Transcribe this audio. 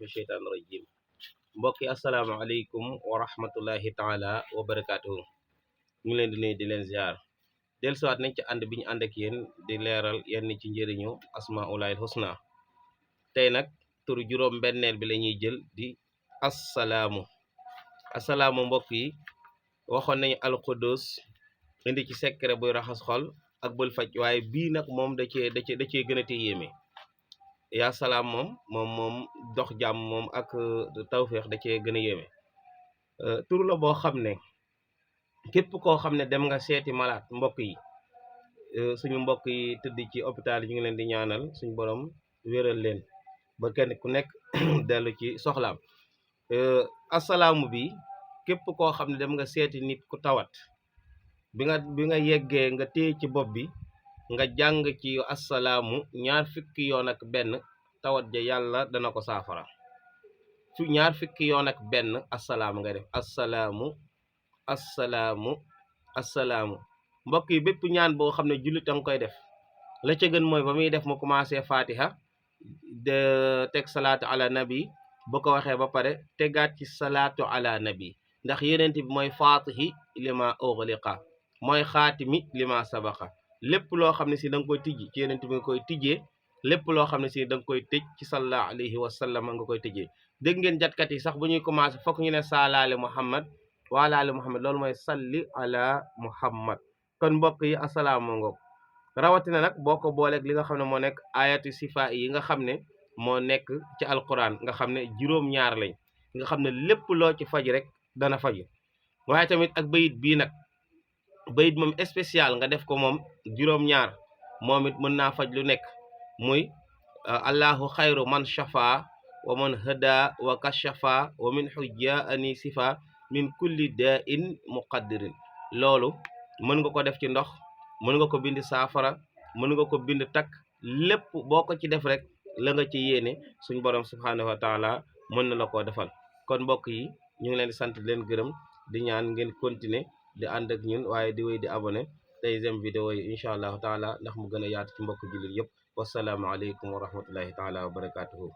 min sheytaani rajim. Mbokki asalaamaaleykum wa rahmatullahi taala wa barakaatuhu. ñu ngi leen di nuyu di leen ziar dellusiwaat nañ ci ànd bi ñu ànd ak yéen di leeral yenn ci njëriñu asmaullahil husna. tey nag tur juróom benneel bi la ñuy jël di assalaamu mbokk yi waxoon nañu alqudus indi ci secret buy raxas xol ak bul faj, waaye bii nag moom da cee gën a te yéeme. yaa salaam moom dox jàmm moom ak tawféex da cee gën a yéeme. tur la boo xam ne képp koo xam ne dem nga seeti malaat mbokk yi, suñu mbokk yi tëdd ci hôpital yi ñu ngi leen di ñaanal suñu borom wéral leen ba kenn ku nekk dellu ci soxlaam. assalaamu bi képp koo xam ne dem nga seeti nit ku tawat, bi nga yeggee nga téye ci bopp bi nga jàng ci assalaamu 20 yoon ak benn, tawat ja yàlla dana ko saafara. su 20 yoon ak benn assalaamu nga def assalaamu mbokk yi. bépp ñaan boo xam ne jullit a nga koy def, la ca gën mooy ba muy def mu commencé fatiha de teg salaatu ala nabi, bu ko waxee ba pare tegaat ci salaatu ala nabi, ndax yenent bi mooy faatihi lima ughliqa, mooy xaatimi lima sabaqa. lépp loo xam ne si da nga koy tijji ci yenent bi nga koy tijjee, lépp loo xam ne si da nga koy tëj ci sallallahu alayhi wa sallam nga koy tëjee. dégg ngeen jatkat yi sax bu ñuy commencé fokk ñu ne saalaale muhammad waalaale muhammad, loolu mooy salli ala muhammad. kon mbokk yi assalaamu ngoog, rawatina nag boo ko booleeg li nga xam ne moo nekk ayatu sifa yi nga xam ne moo nekk ci alquran, nga xam ne juróom-ñaar lañ, nga xam ne lépp loo ci faj rek dana faj. waaye tamit ak bayit bii nag, bayit moom spécial nga def ko moom juróom-ñaar, moom it mën naa faj lu nekk. muy allahu xayru man shafa wa man hada wa kashafa wa min hujja ani sifa min kulli da'in muqaddirin. loolu mën nga ko def ci ndox, mën nga ko bind saafara, mën nga ko bind takk, lépp boo ko ci def rek la nga ci yéene suñ borom subhanahu wa taala mën na la koo defal. kon mbokk yi ñu ngi leen di sant leen gërëm, di ñaan ngeen continuer di ànd ak ñun, waaye di wéy di abonné deuxième vidéo yi incha allahu taala, ndax mu gën a yaatu ci mbokk jullit yëpp. wasalaamu aleykum wa rahmatullahi taala wa barakatuhu.